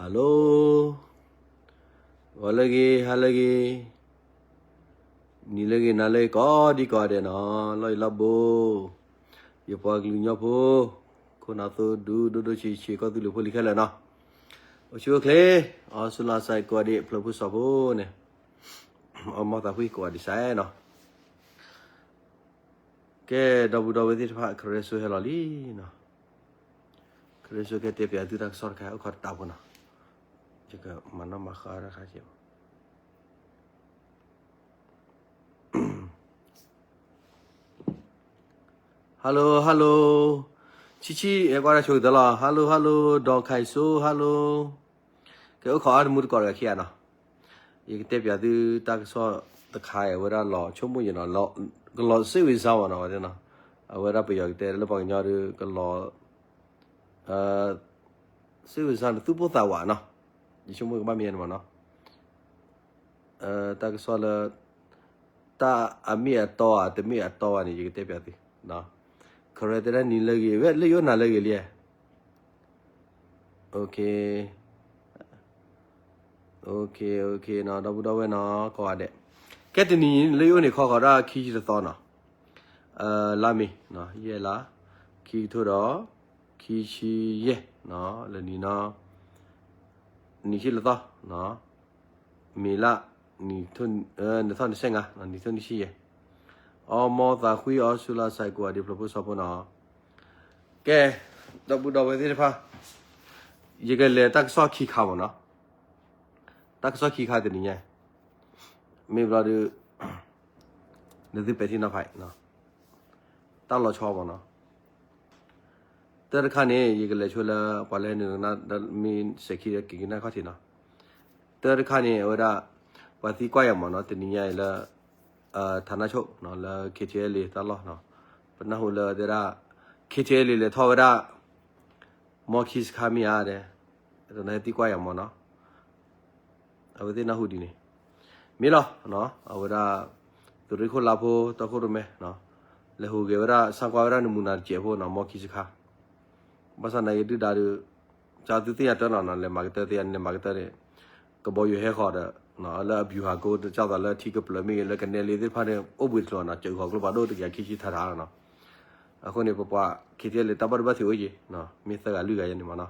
Hello, ဂီၤလၢအဂ့ၤ ဟါလၢအဂ့ၤ, နံၤလၢအဂ့ၤ နၤလၢအဂ့ၤ ကိးဒံကိးဂၤဒဲးနီၤ, လီၢ်အံၤလီၢ်ဘိ, ယပှၤကလုာ်ကညီဖိ, ခိၣ်နၢ်သိဒူ ဒိၣ်ဒိၣ်ဆံးဆံး ကီၢ်သူလ့ၤဖိလံၤခဲလၢာ်နီၤ, အိၣ်ဆူၣ်အိၣ်ချ့, အီစူလါစဲးကိးဂၤဒဲး ဖျၢၣ်ဖိစီၤဖိန့ၣ်, အမီၢ်သးဖှံကိးဂၤဒဲးစဲးနီၤ. ကဲ ဒီပုၢ်ဒီဝဲၢ်သ့ၣ်တဖၣ် ခရံာ်စိဟဲလီၤလံနီၤ, ခရံာ်စိကတဲပၠးသုတၢ်ကစီၣ်တခါ အိၣ်ခိးတၢ်ဖိနီၤ, ယကမၤနီၣ်မၤဃါတၢ်ခါက့ၤ Hello, hello, ဆံဆံ ဟဲကွၢ်တၢ်ဆိကတၢၢ်လီၤ, hello, hello, ဒီးခါအံၤစိ hello, ကဲအိၣ်ခိးအါတမူတကိးတဂၤခံဂၤနီၤ, ယကတဲပၠးသုတၢ်ကစီၣ်တခါအံၤ အဝဲဒၣ်လီၤဆိကမိၣ်ယံၤနီၤ, ကလီၤစိတ်ဝင်စားမးနီၤ, ဝဲဒၣ်နီၤ, အဝဲဒၣ်ပယီၤကတဲလၢပှၤကညီဒီး ကလီၤ စိတ်ဝင်စားန့ၣ် သူၣ်ပိၢ်သးဝးနီၤ, ယဆိကမိၣ်ကဘၣ်မ့ၢ်န့ၣ်မးနီၤ, တၢ်ကစီၣ်လၢ တၢ်အမ့ၢ်အတီဧါ တမ့ၢ်အတီဘၣ်န့ၣ် ယကတဲပၠးသု, ခရံာ်တဲဒၣ်နံၤလၢအဂ့ၤ ဝဲလၢယအိၣ်နၤလၢအဂ့ၤလံ, OK, OK, OK နီၤ, ဒီပုၢ်ဒီဝဲၢ်နီၤ ကိးဂၤဒဲး, ကဲတနံၤလၢယအိၣ်န့ၣ် ခီဃီၤဒၣ်ခံဆံတသီနီၤ, လါမ့ၤ, ယဲၢ်လါ, ခံကထိဒီး ခံဆံယဲၢ်, လၢနံၤနီၤ နံၣ်ဆံလၢသီ, မ့ၤလါ, နံၣ်ထီၣ်နစဲးငါ, နံၣ်ထီၣ်နံၣ်ဆံယဲၢ်, အီမီသးဃံ အီစူလါစဲးကိးဂၤဒဲး ဖျၢၣ်ဖိစီၤဖိနီၤ, ကဲ, ဒီပုၢ်ဒီဝဲၢ်သ့ၣ်တဖၣ်, ယကလဲၤတၢ်ကစီၣ်ခံခါမးနီၤ, တၢ်ကစီၣ်ခံခါတနံၤညါ, မ့ၢ်ဘျီဒီး နသုပဲာ်ထံနီၤဖး, တၢ်လီၤဆီမးနီၤ, တၢ်တခါန့ၣ် ယကလဲၤဆိလၢ ပှၤလၢဟဲနုာ်ကနၣ် မ့ၢ်စဲးခံဒီးက့ၤကနၣ်ခီၣ်ထံးနီၤ, တၢ်တခါန့ၣ် အဝဲဒၣ် ပှၤသံကွၢ်ယၤမးနီၤ တနံၤညါအံၤလၢ ဌာနချုပ်နီၤ လၢ KTLA တၢ်လီၢ်နီၤ, ပနၢ်ဟူလၢတဲဒၣ် KTLA လဲၤထီၣ်ဝဲဒၣ် မီခံစခါမ့ၢ်ဧါဒဲး, တနၢ်ဟူသံကွၢ်ယၤမးနီၤ, အဝဲသ့ၣ်နၢ်ဟူဒ်န့ၣ်, မ့ၢ်လီၤ, အဝဲဒၣ် သုးရ့ၣ်ခိၣ်လါဖိ တီခိၣ်ရိၣ်မဲ လဲၤဟူးဂဲၤဝဲဒၣ် ဆၣ်ကွၢ်ဝဲဒၣ်နမူနၤတစဲးဖိနီၤ မီခံစခါ, ဘၣ်ဆၣ်နာ်က့ဒုၣ်ဒါဒီး ကသုသ့ၣ်ညါတၢ်လီၤနီၤ လဲၤမၤကတၢၢ်သ့ၣ်ညါန့ၣ် လဲၤမၤကတၢၢ်န့ၣ် ကဘီယူၤဟဲဃီၤဒီး လၢအဗျူဟာကုန်း ကၢ်သိးလၢထံကပျၢၤမ့ၢ်ဂ့ၤ လၢကနဲလ့သ့ၣ်တဖၣ်န့ၣ် အိၣ်ဘှံးတချုးနီၤ ကၠီဃီၤကျိဖးဒိၣ်တကယၤခံဆံထးထးလီၤနီၤ, အဃိန့ၣ် ပပှၤ KTLA တၢ်ဘၣ်ဒိဘၣ်ထံးအိၣ်က့ၤ, မ့ၢ်သၢဂၤလွံၢ်ဂၤယဲန့ၣ်မးနီ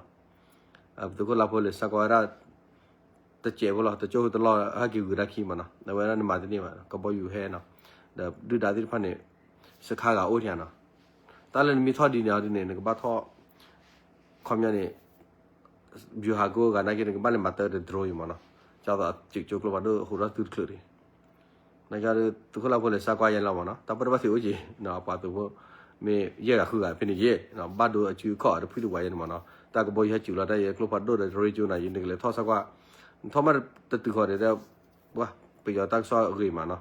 ၤ, သုးခိၣ်လါဖိလဲၤဆၣ်ကွၢ်ဝဲဒၣ် တစဲးဖိလီၤ တကၠိၢ်ဟူတလီၢ်ဟဲက့ၤဂုၤတၢ်ခံမးနီၤ အဝဲဒၣ်နမၤတန့ၢ်ဘၣ် ကဘီယူၤဟဲနီၤ, ဒီးဒုၣ်ဒါသ့ၣ်တဖၣ်န့ၣ် စခါဂၤအိၣ်ထံနီၤ, တၢ်လၢနမ့ၢ်ထီၣ်ဒ်န့ၣ်အီၤဒ်န့ၣ် နကဘၣ်ထီၣ် ခီပညီန့ၣ် ဗျူဟာကုန်း ဂၤနာ်က့ နကဘၣ်လဲၤမၤတၢ်တdroneအံၤမးနီၤ, ကၢ်သိးစဲးကၠိကျိဖးဒိၣ်ဟူးထီၣ်သုတချုးဒံး နာ်က့ဒီး သုးခိၣ်လါဖိလဲၤဆၣ်ကွၢ်ယဲလီၤမးနီၤ တၢ်ဘၣ်ဒိဘၣ်ထံးအိၣ်က့ၤနီၤ အပှၤသုးဖိ မ့ၢ်ယဲၢ်ဂၤဃုဂၤဖဲန့ၣ်ယဲ ဘၣ်ဒိအစုအခီၣ်တဖုတဝးယဲန့ၣ်မးနီၤ တၢ်ကဘီယူၤဟဲစူၤလီၤတၢ်ယဲကျိဖးဒိၣ်ဒီးတရ့ကၠိနီၤ ယနကလဲၤထီၣ်ဆၣ်ကွၢ် နထီၣ်မးတတုၤဃီၤဒီး ပယီၤတၢ်ကစီၣ်အဂ့ၤမးနီၤ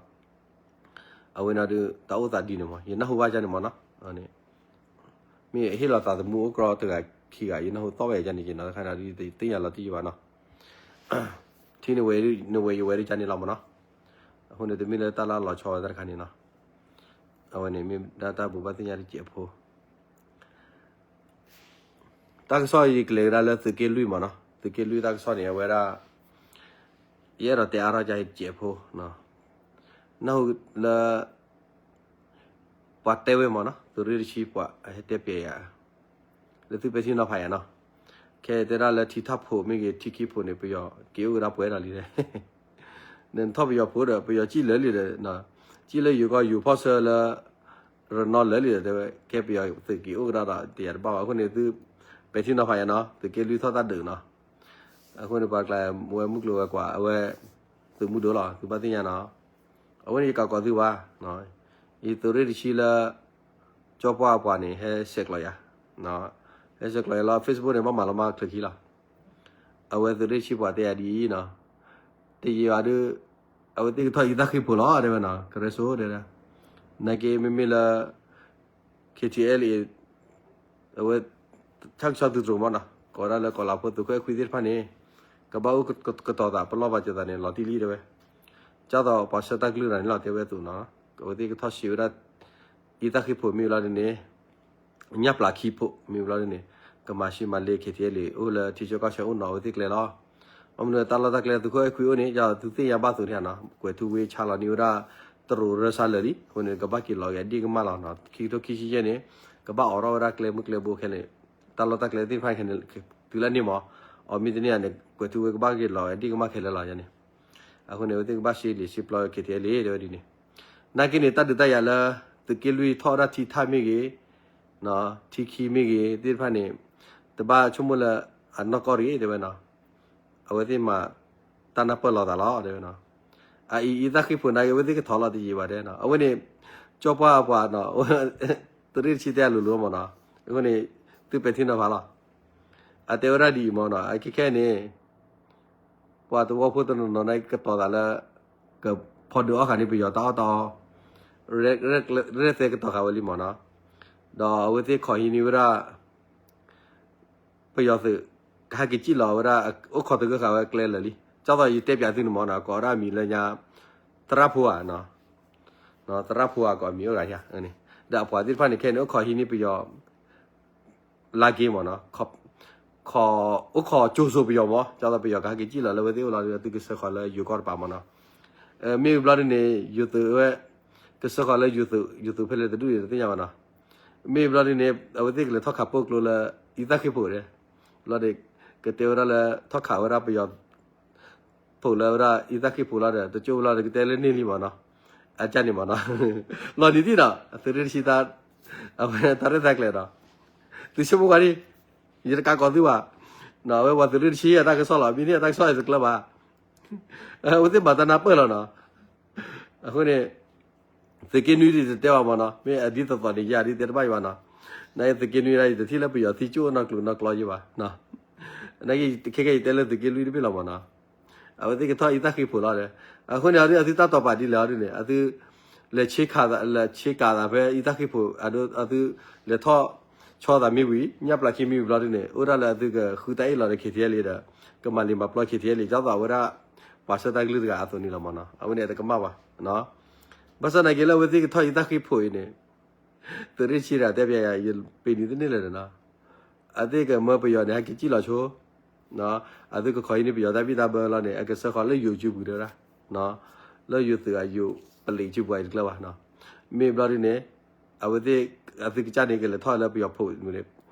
အဝဲန့ၣ်ဒီး တၢ်အိၣ်သးဒ်န့ၣ်မး ယနၢ်ဟူဘၣ်ကန့ၣ်မးနီၤ မ့ၢ်ဟ့ၣ်လီၤသးသမူအိၣ်ကြီတဂၤခံဂၤ ယနၢ်ဟူသီၣ်ဝဲယန့ၣ်က့နီၤ တခါန့ၣ်ဒီး သ့ၣ်ညါလီၤတံၢ်ယဘၣ်နီၤ ထံနဝဲ နဝဲယဝဲဒ်ကန့ၣ်လီၤမးနီၤ အဃိန့ၣ် တမ့ၢ်လၢတၢ်လၢလီၤဆီဝဲတၢ်တခါန့ၣ်နီၤ အဝဲန့ၣ်မ့ၢ်ဒၣ်တၢ်ဘိးဘၣ်သ့ၣ်ညါတစဲးဖိ တၢ်ကစီၣ်အံၤကလဲၤကဒါလၢသုးက့လွံၢ်မးနီၤ သုးက့လွံၢ်တၢ်ကစီၣ်န့ၣ် အဝဲဒၣ် ယအဲၣ်ဒိးတဲအါထီၣ်ကတစဲးဖိ နၢ်ဟူလၢ ပှၤတဲဝဲမးနီၤ သုးရ့ၣ်တဆံပှၤဟဲတဲပျဲယၤ လၢသုပဲာ်ထံနီၤဖးယၤနီၤ ခဲတဲဒၣ်လၢထံထၣ်ဖိးမ့ၢ်ဂ့ၤ ထံခံဖိးန့ၣ် ပယီၤက့ၤအိၣ်ကဒါပှဲၤဒီးလံ နထီၣ်ပယီၤဖိဒီး ပယီၤကံၣ်လၢာ်လံဒီး ကံၣ်လၢယိၤကီၢ်ယိၤဖီၣ်ဆၢလၢ ရနီၢ်လၢာ်လံဒီးတဲဝဲ ကဲပယီၤသုးက့ၤအိၣ်ကဒါဒီး တယၤတဘၣ်ဘၣ် အဃိန့ၣ်သု ပဲာ်ထံနီၤဖးယၤနီၤ သုးက့လွံၢ်ထီၣ်တၢ်ဒုးနီၤ အဃိန့ၣ် ပှၤကျါဝဲမုၢ်ကျိၤဝဲၤကွာ် အဝဲ သုးမုၢ်ဒိၣ်လီၤ သုဘၣ်သ့ၣ်ညါနီၤ အဝဲန့ၣ်ယကးကီးသုဘၣ် ယသုးရ့ၣ်တဆံလၢ ကၠီပှၢ်အပှၤန့ၣ် ဟဲဆဲးကျိးယၤ ဟဲဆဲးကျိးယၤလီၤ Facebook န့ၣ် ဘၣ်မၤလီၤမၢ်ချၢခံလီၤ အဝဲသုးရ့ၣ်တဆံပှၤတဲယၤဒ်အံၤနီၤ တယံာ်ဘၣ်ဒီး အဝဲသ့ၣ်ကထီၣ်အံသၣ်ဃ့ၢ်ဖိးလီၤ တဲဝဲနီၤ ကရၢစိတဲဒၣ် နာ်က့မ့မ့ၢ်လၢ KTLA အဝဲ ဆၣ်ကဆီသုးတြိၤမးနီၤ ကိးဒၣ်လၢကီးလးဖိသုးခိၣ်အဲၣ်ခွံသ့ၣ်တဖၣ်န့ၣ် ကဘၣ်အိၣ်ကတီၤသး ပလီၢ်ဘၣ်စၢၤသးန့ၣ် လီၤတံၢ်လံတဲဝဲ ကၢ်သိးပှၤဆှၢတၢ်ကလုၢ်တဂၤန့ၣ်လီၤ တဲဝဲအသိးနီၤ အဝဲသ့ၣ်ကထီၣ်ဆံးဝဲဒၣ် အံသၣ်ဃ့ၢ်ဖိးမ့ၢ်ဘျီဒ်န့ၣ် ညၣ်ပျၢ်ခံဖိးမ့ၢ်ဘျီဒ်န့ၣ် ကမၤရှဲမၤလ့ KTLA အိၣ်လၢထံဆၢကီၢ်ဆၢအိၣ်နီၤ အဝဲသ့ၣ်ကျဲလီၤ အမနုၤတၢ်လီၢ်တၢ်ကျဲသုးခိၣ်အဲၣ်ခွံအိၣ်န့ၣ် ယသုသ့ၣ်ညါဘၣ်သုးန့ၣ်နီၤ ကွဲၤထူဝ့ဆါလီၤန့ၢ်ဝဲဒၣ် တရူးရၢဆါလၢာ်လံ အဃိန့ၣ် ကဘၣ်က့ၤလီၤက့ၤအဒ့ၣ်ကမၢ်လီၤနီၤ ခံကထိခံဆံယဲၢ်န့ၣ် ကဘၣ်အိးထီၣ်ဝဲဒၣ်ကျဲမုၢ်ကျဲဘိခဲလၢာ် တၢ်လီၢ်တၢ်ကျဲသ့ၣ်တဖၣ်ခဲလၢာ် တုၤလၢန့ၣ်မး အီၤမ့ၢ်တန့ၢ်ဧါန့ၣ် ကွဲၤထူဝ့ကဘၣ်က့ၤလီၤက့ၤအဒ့ၣ်ကမၢ်ခဲလၢာ်လီၤယဲန့ၣ် အဃိန့ၣ် အဝဲသ့ၣ်ကဘၣ်စ့လံာ်စ့ပျီ KTLA တဲဝဲဒ်န့ၣ် နာ်က့န့ၣ် တၢ်ဒုးတၢ်ယၤလၢ သုးက့လွံၢ်ထီၣ်ဝဲဒၣ်ထံထၣ်မ့ၢ်ဂ့ၤ ထံခံမ့ၢ်ဂ့ၤ သ့ၣ်တဖၣ်န့ၣ် တဘၣ်ဆိကမိၣ်လၢအနီၢ်ကီၢ်တဂ့ၤ တဲဝဲနီၤ အဝဲသ့ၣ်မၤတၢ်နၢ်ပၢၢ်လီၤသးလီၤ တဲဝဲနီၤ အအံၤအံသၣ်ဃ့ၢ်ဖိနာ်က့ အဝဲသ့ၣ်ကထီၣ်လီၤတယံာ်ဘၣ်တဲနီၤ အဝဲန့ၣ် ကၠီပှၢ်အပှၤနီၤ သုးရ့ၣ်တဆံတဲအလိၤလိၤမးနီၤ အဃိန့ၣ် သုပဲာ်ထံနီၤဖးလီၤ အတဲဝဲဒၣ်ဒ်အံၤမးနီၤ အခဲခဲန့ၣ် ပှၤသဝီဖိတနီၤနီၤန့ၣ် ကတီၤသးလၢ ကဖီဒုးအီၣ်ဃာ်န့ၢ်ပယီၤတၢ်အီၣ်တၢ်အီ ရဲၣ်သဲကတီၤဃာ်ဝဲလံမးနီၤ ဒီးအဝဲသ့ၣ်ခိးဟံးန့ၢ်ဝဲဒၣ် ပယီၤသုး ကဟဲက့ၤစံၣ်လီၤဝဲဒၣ် အိၣ်ခိးသဂၢၢ်ဃာ်ဝဲကျဲလၢာ်လံ ကၠီသီးယတဲပၠးသုန့ၣ်မးနီၤ ကိးဝဲဒၣ်အမံၤလၢညါ သရၣ်ဖိဧါ သရၣ်ဖိဧါ ကိးအမံၤအိၣ်ဂၤညါ ဒီးအပှၤသ့ၣ်တဖၣ်န့ၣ် ခဲအံၤန့ၣ် အိၣ်ခိးဟံးန့ၢ်ပယီၤ လါက့မးနီၤ ခိး အိၣ်ခိးကၠိၤစိၤပယီၤမး ကၠီသီးပယီၤကဟဲက့ၤစံၣ်လီၤလၢအဝဲသ့ၣ်အိၣ်လီၤဒီး အသုကစၢၢ်ခီၣ်လၢယိၤကီၢ်တပၤမးနီၤ မ့ၢ်ဘျီဒ်န့ၣ် ယိၤသုးဝဲ ကစၢၢ်ခီၣ်လၢယိၤသုး ယိၤသုးဖဲလဲၣ်တဒူၣ်န့ၣ် တသ့ၣ်ညါဘၣ်နီၤ မ့ၢ်ဘျီဒ်န့ၣ် အဝဲသ့ၣ်ကလဲၤထီၣ်ခးပိာ်ကျိလၢ အံသၣ်ဃ့ၢ်ဖိးဒဲး ဘျီဒ် ကတဲဝဲဒၣ်လၢ ထီၣ်ခးဝဲဒၣ်ပယီၤ ဖိးလၢဝဲဒၣ်အံသၣ်ဃ့ၢ်ဖိးလီၤဒီး တကၠိဝဲလီၤဒီး ကတဲလၢန့ၢ်လံမးနီၤ အကၢ်န့ၣ်မးနီၤ လီၤနံၤတံၢ်ဒီး အသုးရ့ၣ်တဆံသၢ အဝဲတၢ်ရဲၣ်တၢ်ကျဲၤဒီး သုဆိကမိၣ်ကွၢ်ဒံး ယတကးကီးသုဘၣ် အဝဲပှၤသုးရ့ၣ်တဆံအတၢ်ကစီၣ်လီၤ မ့ၢ်န့ၢ်အတၢ်ကစီၣ်အံၤတကျၢၤဘၣ် အဝဲသ့ၣ်မၤတၢ်နၢ်ပၢၢ်လီၤနီၤ အဃိန့ၣ် သုးက့နွံဒ်တတဲဘၣ်မးနီၤ မ့ၢ်အဒ်သိးသိးန့ၣ် ယၤဒ်တဲတဘၣ်ယဘၣ်နီၤ နာ်က့သုးက့နွံဒၣ်ယတထံၣ်လၢပယီၤသံကၠိၣ်နီၢ်ကျိၤနီၢ်ကျီယဘၣ် နာ်က့ ခဲခဲအံၤတဲလၢသုးက့လွံၢ်တဘ့ၣ်လီၤမးနီၤ အဝဲသ့ၣ်ကထီၣ်အံသၣ်ဃ့ၢ်ဖိးလီၤဒီး အဃိန့ၣ် အသုတၢ်တိာ်ပာ်ဒ်လဲၣ်အီၤဒ်န့ၣ် အသု လဲၤဆ့ကၤသး လဲၤဆ့ကၤသးဖဲအံသၣ်ဃ့ၢ်ဖိး အဒိ အသု လဲၤထီၣ်ဆီသးမ့ၢ်ဝံၤ ညၣ်ပျၢ်ခံမ့ၢ်ဝံၤဘျီဒ်န့ၣ် အိၣ်ဒၣ်လၢအသုကဃုတၢ်အ့ၣ်လိာ်ဒီး KTLA ဒီး ကမၤလံာ်မၤပျီ KTLA ဒ်သိးအဝဲဒၣ် ပှၤဆှၢတၢ်ကလုၢ်တဂၤအသိးန့ၣ်လီၤမးနီၤ အဝဲန့ၣ်တကမၣ်ဘၣ် ဘၣ်ဆၣ်သနာ်က့လၢအဝဲသ့ၣ်ကထီၣ်အံသၣ်ဃ့ၢ်ဖိးအံၤန့ၣ် သုးရ့ၣ်ဆံဒီးတဲပျးယၤ ယပ့ၤနံၤတန့ၢ်လၢၤဒီးနီၤ အသ့ၣ်ကမၢပယီၤန့ၣ် ဟဲက့ၤစံၣ်လီၤဆိ အသုကခိးဟံးန့ၢ်ပယီၤတၢ်ဘံၣ်တၢ်ဘၢလီၤန့ၣ် အကစၢၢ်ခီၣ်လၢယိၤစုပူၤတဲဝဲဒၣ် လၢယိၤသုးအယိၤပလံးစုပူၤအံၤတကျၢၤဘၣ် မ့ၢ်ဘျီဒ်န့ၣ် အဝဲသ့ၣ် အသုကစၢ်န့ၣ် ကလဲၤထီၣ်လၢပယီၤဖိးန့ၣ်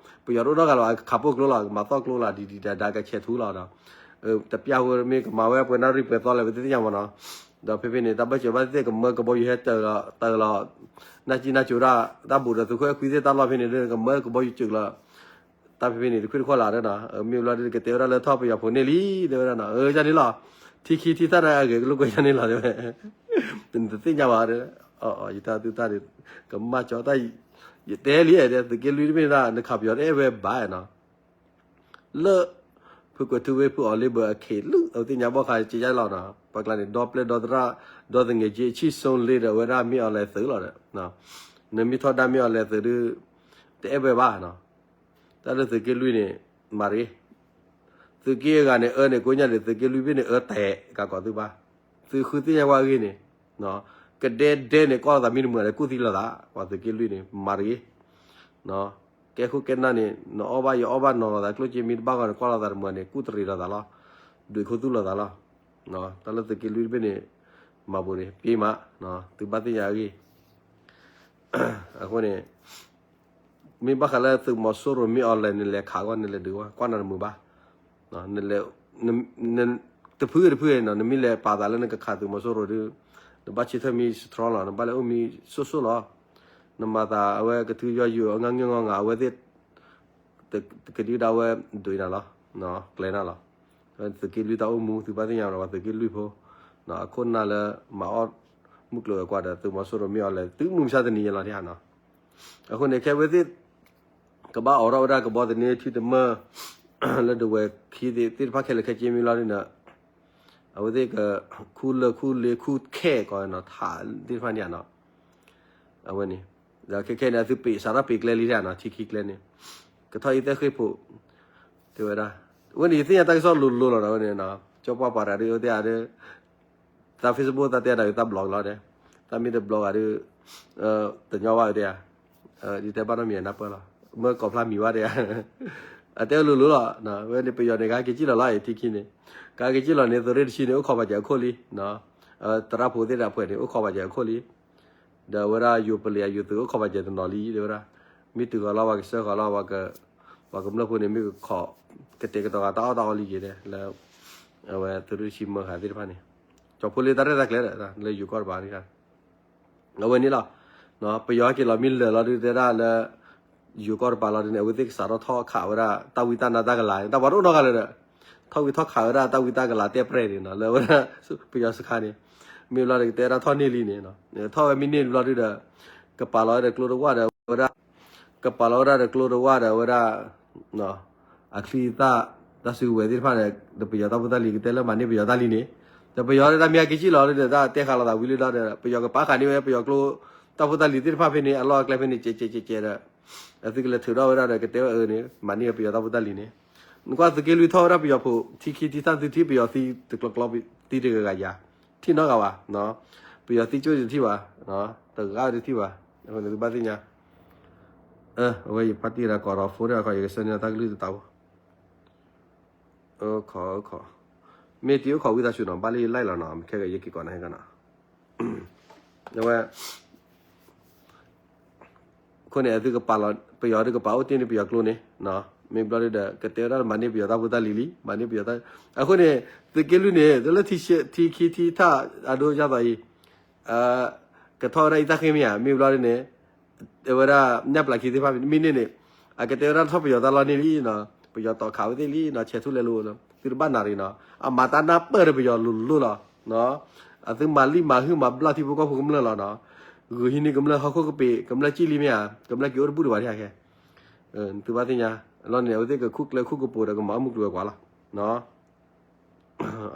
ပယီၤတအိၣ်နီတဂၤလီၤ ခးပိာ်ကျိလီၤ ကမၤသီၣ်ကျိလီၤ ဒ်ဒ်ဒါဒါကဆဲးထူလီၤဒီး တပျၢ်ဝဲမ့ၢ်ကမၤဝဲပှဲၤနၣ်ရံၣ်ပှဲၤသီလဲၣ် ပတသ့ၣ်ညါမးနီၤ ဒီးဖဲဖဲန့ၣ် တၢ်ဘၢၣ်စၢၤဘၣ်သ့ၣ်ကမၢကဘီယူၤဟဲတၢၤလီၤ တၢၤလီၤ နၢ်ကံနၢ်ကၠိၤဒၣ် တၢ်ဘူးဒီးသုးခိၣ်အဲၣ်ခွံသ့ၣ်တၢ်လီၢ်ဖဲန့ၣ် ကမၢကဘီယူၤစၢၤလီၤ တၢ်ဖဲဖဲန့ၣ် တခွံတခွါလၢ်ဒီးနီၤ မ့ၢ်ဘျီဒ်ကတဲဝဲဒၣ်လၢထီၣ်ပယီၤဖိးန့ၢ်လံ တဲဝဲဒၣ်နီၤ အၢ ယၤန့ၣ်လီၤ ထံခံထံသၣ်ဒၣ်အဂ့ၤကလိာ်ကွဲယၤန့ၣ်လီၤ တဲဝဲ တသ့ၣ်ညါဘၣ် ယတၢ်သုတၢ်န့ၣ် ကမၣ်ကၠီတၢ် ယတဲလံ သုးက့လွံၢ်တမ့ၢ်ဒၣ် နခးပယီၤတအဲၣ်ဝဲဘၣ်နီၤ လၢ ဖုကွဲၤထူဝ့ဖုအီၤလ့ဘၢအခံးလၢ အဝဲသ့ၣ်ညါဘီၣ်ခါက့ယါလီၤနီၤ ပှၤကျါန့ၣ် ဒီပျဲၢ်ဒီသရၣ် ဒီသငဲးက့အဆံၣ်စိလ့ဒီးဝဲဒၣ်မ့ၢ်အီၤလဲၤသုးလီၤဒီး နမ့ၢ်ထီဒါမ့ၢ်အီၤလဲၤသုးဒု တအဲၣ်ဝဲဘၣ်နီၤ တၢ်လၢသုးက့လွံၢ်န့ၣ် မၤတဂ့ၤ သုးက့အဂၤန့ၣ် အၢန့ၣ် ကိညါန့ၣ် သုးက့လွံၢ်ဘ့ၣ်န့ၣ် အၢတဲာ်ကးကီးသုဘၣ် သုဃုသ့ၣ်ညါဝဲအဂ့ၢ်န့ၣ် ကဒဲဒဲန့ၣ် ကွၢ်လိာ်သးမံတမုာ်န့ၣ် ကူၣ်သံလိာ်သး ပှၤသုးက့လွံၢ်န့ၣ် မၤတဂ့ၤ ကဲခိၣ်ကဲနၢ်န့ၣ် နအီၣ်ဘၣ်ယအီၣ်ဘၣ်နီၤလိာ်သး ကျိၣ်စ့မံတဘၣ်ဂီၢ်န့ၣ် ကွၢ်လိာ်သးတမုာ်န့ၣ် ကူၣ်တရံးလိာ်သးလီၤ ဒွးခိၣ်သူၣ်လိာ်သးလီၤ တၢ်လၢသုးက့လွံၢ်တဘ့ၣ်န့ၣ် မၤဘူးန့ၣ် ပ့မး သုဘၣ်သ့ၣ်ညါအဂ့ၢ် အဃိန့ၣ် မ့ၢ်ဘၣ်ဃးလၢသုးမီၤစိရိၤမ့ၢ်အီၤလဲၤ နလဲၤခးဂီၢ် နလဲၤဒုးဂီၢ် ကွၢ်နၤတမုာ်ဘၣ် တဖုတဖုနီၤ နမ့ၢ်လဲၤပာ်သးလၢနကခးသုးမီၤစိရိၤဒုး နဘၣ်ဆၢထၢၣ်မံစထြီလီၤ နဘၣ်လဲၤအိၣ်မံစိၣ်စိၣ်လီၤ နမၤသးအဝဲကထုယီယိာ်အငၢ်ငဲၢ်ငီၢ်ငါ အဝဲသ့ၣ် ကဒုဒၣ်ဝဲဒွးနၤလီၤ ကျဲၤနၤလီၤ သုးက့လွံၢ်တၢ်အိၣ်မူ သုဘၣ်သ့ၣ်ညါဒီးပှၤသုးက့လွံၢ်ဖိ အခိၣ်နၢ်လၢမၤအီၣ်မုၢ်ကျိၤဝဲၤကွာ်ဒီးသုးမီၤစိရိၤမ့ၢ်အီၤလဲၤ သုးမုၢ်မဆါတနံၤညါလီၤဒ်ဟါနီၤ အဃိန့ၣ် ခဲဝဲသ့ၣ် ကဘၣ်အိးထီၣ်ဝဲဒၣ်ကဘီသန့ ထံတမၢၢ် လၢဒဝဲၢ်ခံသ့ၣ်တဖၣ်ခဲလၢာ်ခဲဆ့မ့ၢ်လီၤဒ်န့ၣ် အဝဲသ့ၣ်က ခူလၢာ်ခူလ့ာ်ခူခဲကီးနီၤ ထးသ့ၣ်တဖၣ်န့ၣ်နီၤ အဝဲန့ၣ် ဒီးခဲခဲန့ၣ် အသုပ့းစးထီၣ်ပ့းကျဲလံဒ်နီၤ ထံခံကျဲန့ၣ် ကထီၣ်အံသၣ်ဃ့ၢ်ဖိး တဲဝဲဒၣ် အဝဲန့ၣ် ယသ့ၣ်ညါတၢ်ကစီၣ်လိၤလိၤလီၤဒီး အဝဲန့ၣ် ကၠီပှၢ်ပှၤတဂၤဒုး အဝဲသ့ၣ်အဒုး တၢ် Facebook တၢ်တဲဒၣ် တၢ် block လီၤဒီး တၢ်မ့ၢ်တ block ဂၤဒုး တညီဘၣ်ဝဲတဲဧါ ယတဲဘၣ်နီတမံၤနၢ်ပၢၢ်လီၤ မၢကိးဖျါမံၤဘၣ်တဲဧါ အတဲအလိၤလိၤလီၤ, ဝဲန့ၣ်ပယီၤန့ၣ် ကဟဲက့ၤကံၣ်လီၤလီၤအံၤ ထံခံန့ၣ်, ကဟဲက့ၤကံၣ်လီၤန့ၣ် သုးရ့ၣ်တဆံန့ၣ် အိၣ်ခိးပာ်စၢၤအခိၣ်လံ, သရၣ်ဖိသ့ၣ်တဖၣ်န့ၣ် အိၣ်ခိးပာ်စၢၤအခိၣ်လံ, ဒီးဝဲဒၣ်ယိၤပလံၤယိၤသုးအိၣ်ခိးပာ်စၢၤတနီၤလံ တဲဝဲဒၣ်, မ့ၢ်တုၤဃီၤလီၤ ပှၤကစၢဃီၤလီၤ, ပှၤကမျၢၢ်ဖိန့ၣ် မ့ၢ်ကခီၣ် ကတဲာ်ကတီၤဂၤတၢ်အီၣ်တၢ်အီလံက့ၤဒဲး လၢ အဝဲသုးရ့ၣ်တဆံမၢဃာ်သ့ၣ်တဖၣ်န့ၣ်, ကၠီၤဖိလ့တၢ်ရဲၣ်တၢ်ကျဲၤဒီး လၢယိၤကီၢ်တပၤန့ၣ် အဝဲန့ၣ်လီၤ. ပယီၤဟဲက့ၤလီၤမ့ၢ်လၢာ်လီၤဒုးတဲဒၣ်လၢ ယိၤကီၢ်တပၤလီၤဒုးန့ၣ် အဝဲသ့ၣ်ကစးထီၣ်ထီၣ်ခးဝဲဒၣ်တၢ်ဝံတၢ်နါတၢ်ကလၤန့ၣ် တၢ်ပှၤတအိၣ်နီတဂၤလၢၤဒီး ထီၣ်ဝံထီၣ်ခးဝဲဒၣ်တၢ်ဝံတၢ်ကလၤတဲပြဲၢ်န့ၣ်နီၤ လၢဝဲဒၣ်ပယီၤစခါန့ၣ်, မ့ၢ်ဘျီဒီးကတဲဒၣ်ထီၣ်န့ၢ်လံန့ၣ်, ထီၣ်ဝဲမ့ၢ်န့ၢ်ဘျီဒုးဒီး ကပာ်လီၤဝဲဒီးကျိတဝၢ်ဒီးဝဲဒၣ် ကပာ်လီၤဝဲဒၣ်ဒီးကျိတဝၢ်ဒီးဝဲဒၣ် အချံအသၣ် တၢ်စုကဝဲၤသ့ၣ်တဖၣ်န့ၣ် ဒီးပယီၤတၢ်ဖိတၢ်လံၤကတဲလၢမၤန့ၢ်ပယီၤတၢ်လံၤန့ၣ်, ဒီးပယီၤဒၣ်မ့ၢ်ဟဲက့ၤကံၣ်လီၤဒီး တၢ်တဲဃာ်လီၤသးဝံၤလံဒီး ပယီၤကပာ်ဃာ်န့ၢ်ဝဲ ပယီၤကျိ တၢ်ဖိတၢ်လံၤသ့ၣ်တဖၣ်ဖဲန့ၣ် အလီၢ်အကျဲဖဲန့ၣ် ကဲးကဲးကဲးကဲးဒီး အသုကလဲၤထုးထီၣ်ဝဲဒၣ်ဒီး ကတဲဝဲအၢန့ၣ် မၤန့ၢ်ဝဲပယီၤတၢ်ဖိတၢ်လံၤန့ၣ်, နကွၢ်သုးက့လွံၢ်ထီၣ်ဝဲဒၣ်ပယီၤဖိ ထံခံထံထၣ်သုထံၣ်ပယီၤသံတကျီကျီ သံတဂၤဂၤယၤ, ထံၣ်နီတဂၤဘၣ်, ပယီၤသံကၠိၣ်တထံၣ်ဘၣ်, တဂၤတထံၣ်ဘၣ်, အဃိန့ၣ်သုဘၣ်သ့ၣ်ညါ အဝဲယဖါတံၢ်ဒၣ်ကိးဒီး phone ဒၣ်ခီ ယကဆှၢန့ၢ်တၢ်ကလုၢ်တတးဖိ, အိၣ်ခိးအိၣ်ခိး, မ့ၢ်တံၤအိၣ်ခိးဝံသးစူၤနီၤ ဘၣ်လၢယ live လီၤနီၤ မ့ၢ်ခဲကယဲၢ်က့ၤကိးနၤဟဲကနီၤ, အဝဲ အဃိန့ၣ် အသုကပာ်လီၤ ပယီၤဒုးကပာ်အိၣ်တ့ၢ်န့ၣ် ပယီၤကျိန့ၣ်, မ့ၢ်ဘျီဒုးဒီး ကတဲဝဲဒၣ်မၤန့ၢ်ပယီၤတၢ်ဖိတၢ်လံၤလံ, မၤန့ၢ်ပယီၤတၢ်, အဃိန့ၣ် သုးက့လွံၢ်န့ၣ် လၢထံခံထံထၣ်အဒိယါသီအံၤ ကထီၣ်ဝဲဒၣ်အံသၣ်ဃ့မ့ၢ်ဧါ, မ့ၢ်ဘျီဒုးန့ၣ် တဲဝဲဒၣ် ညၣ်ပျၢ်ခံသ့ၣ်တဖၣ်မ့ၢ်န့ၢ်န့ၣ်, အကတဲဝဲဒၣ်ထီၣ်ပယီၤတၢ်လီၢ်န့ၢ်လံနီၤ, ပယီၤတီၢ်ခးဝဲသ့ၣ်လံနီၤ, ဆဲးထူၣ်လဲၤလိၤ, သုတဘၣ်နၢ်ရံၣ်နီၤ, အမၤတၢ်နၢ်ပၢၢ်ဒီးပယီၤလိၤလိၤလီၤ, အသုမၤလံၣ်မၤဟုၣ်မၤဘျၣ်ထံဖိကီၢ်ဖိကမျၢၢ်လီၤနီၤ, ဂုာ်ဟံးန့ၢ်ကမျၢၢ်ဟီၣ်ခိၣ်ကပ့ၤ ကမျၢၢ်ကံၣ်လံမ့ၢ်ဧါ, ကမျၢၢ်က့ၤအိၣ်တဘူၣ်တဘၣ်ဒံးဟဲခဲ, သုဘၣ်သ့ၣ်ညါ, လီၤန့ၣ် အဝဲသ့ၣ်ကခူၣ်ကျဲခူၣ်ကပိၤဒီးကမၤအီၣ်မုၢ်ကျိၤဝဲၤကွာ်လီၤ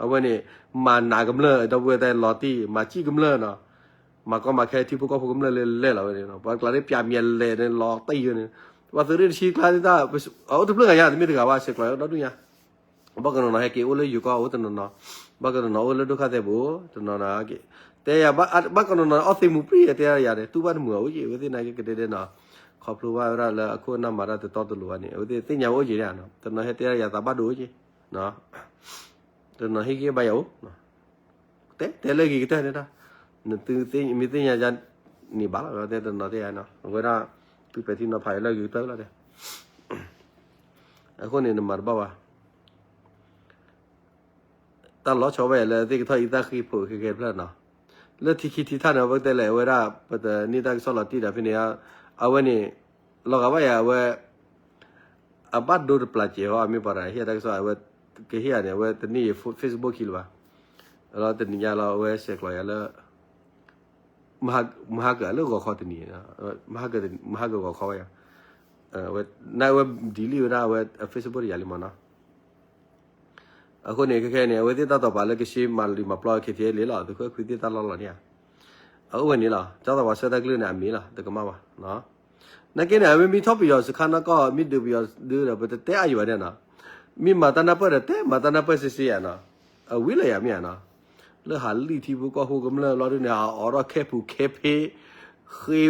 အဝဲန့ၣ် မၤနးကမျၢၢ် ဒီပုၢ်ဝဲၢ်တၢ်လီၤတံၢ် မၤစံၣ်ကမျၢၢ်နီၤ, မၤကီမၤခဲထံဖိကီၢ်ဖိကမျၢၢ်လဲၤလဲၤလီၤဝဲန့ၣ်, ပှၤကျါန့ၣ်ပၠးမံၤလဲၤန့ၣ်လီၤတံၢ်ဝဲန့ၣ်, ပှၤသုးရ့ၣ်တဆံကျါန့ၣ် အအိၣ်တဖျၢၣ်ဂၤညါ တမ့ၢ်တဂၤဘၣ် ဆဲးကျိးဒီဒူၣ်ညါ, ဘၣ်ကနီၤနီၤဟဲက့ၤအိၣ်လၢယိၤကီၢ်အိၣ်တနီၤနီၤ, ဘၣ်ကနီၤနီၤအိၣ်လၢဒိၣ်ခါသဲးပူၤ တနီၤနီၤက့ၤ, တဲယၤ ဘၣ်ကနီၤနီၤအီၣ်သ့မူၤပြံၣ်တဲယၤဒီး တူၢ်ဘၣ်တမုာ်အအိၣ်က့ၤ အဝဲသ့ၣ်နာ်က့ၤကဒဲဒဲနီၤ, ခီဖျိဘၣ်ဝဲဒၣ်လၢအခိၣ်အနၢ်မၤတၢ်တတီတလိၤဘၣ်န့ၣ် အဝဲသ့ၣ်သ့ၣ်ညါဝဲအိၣ်က့ၤန့ၣ်, တနီၤဟဲတဲယၤသးဘၣ်ဒိအိၣ်က့ၤ တနီၤဟ့ၣ်ဂံၢ်ဘါယၤအိၣ်, တဲတဲလၢဂ့ၤကတၢၢ်န့ၣ်တၢ်, နသုသ့ၣ်မ့ၢ်သ့ၣ်ညါယၤန့ၣ်ဘၣ်လီၤ တဲတနီၤတဲယၤနီၤ, အဝဲဒၣ် သုပဲာ်ထံနီၤဖးယၤလၢဂ့ၤကတၢၢ်လီၤတဲ, အဃိန့ၣ်နမၤတဘၣ်ဘၣ်, တၢ်လီၤဆီဘၣ်ယၤလၢသ့ၣ်ကထီၣ်အံသၣ်ဃ့ဖိးခဲခဲတဖျၢၣ်နီၤ, လၢထံခံထံထၣ်န့ၣ် ပကတဲလဲၣ် အဝဲဒၣ် ပတန့ၢ်တၢ်ကစီၣ်လီၤတံၢ်ဒီးဖဲန့ၣ်, အဝဲန့ၣ် လီၤဂာ်ဘၣ်ယၤအဝဲ အဘၣ်ဒိတပျၢ်စဲးဟီ အမ့ၢ်ပှၤတဂၤဟ့ၣ်တၢ်ကစီၣ် အဝဲကဟ့ၣ်ယၤန့ၣ် အဝဲတန့ၢ်ယ Facebook ခံလၢၤဘၣ်, လီၤတနံၤညါလီၤ အဝဲဆဲးကျိးယၤလၢ မဟါကၢ်လၢဂီၤခီတနံၤ, မဟါကၢ်ဂီၤခီဝဲယၤ, နဝဲ delete ဝဲဒၣ်အဝဲ Facebook တယၤလံမ့ၢ်နီၤ, အဃိန့ၣ် ခဲခဲန့ၣ် အဝဲသ့ၣ်တၢ်တိာ်ပာ်လၢကဆှၢမၤလံမၤပျီ KTLA လီၤ, သုးခိၣ်အဲခွံသ့ၣ်တၢ်လီၢ်လီၤန့ၣ်ဧါ, အအိၣ်ဝဲန့ၣ်လီၤ, ကၠီသးပှၤဆှၢတၢ်ကလုၢ်န့ၣ် အမ့ၢ်လီၤ, တကမၣ်ဘၣ်, နာ်က့န့ၣ် အဝဲမ့ၢ်ထီၣ်ပယီၤစခါနီၢ်ကီၢ် မ့ၢ်ဒုးပယီၤဒုးဒီး ပတတဲအါယံၤဘၣ်ဒဲနီၤ, မ့ၢ်မၤတၢ်နၢ်ပၢၢ်ဒီး တဲမၤတၢ်နၢ်ပၢၢ်စ့စ့ယၤနီၤ, အဝံၤလၢယၤမ့ၢ်ဧါနီၤ, လၢဟးလံၣ်ထံဖိကီၢ်ဖိကမျၢၢ်လီၤဒုးန့ၣ် ဟးအိးထီၣ်ခဲပူၤခဲဖ့ ဃ့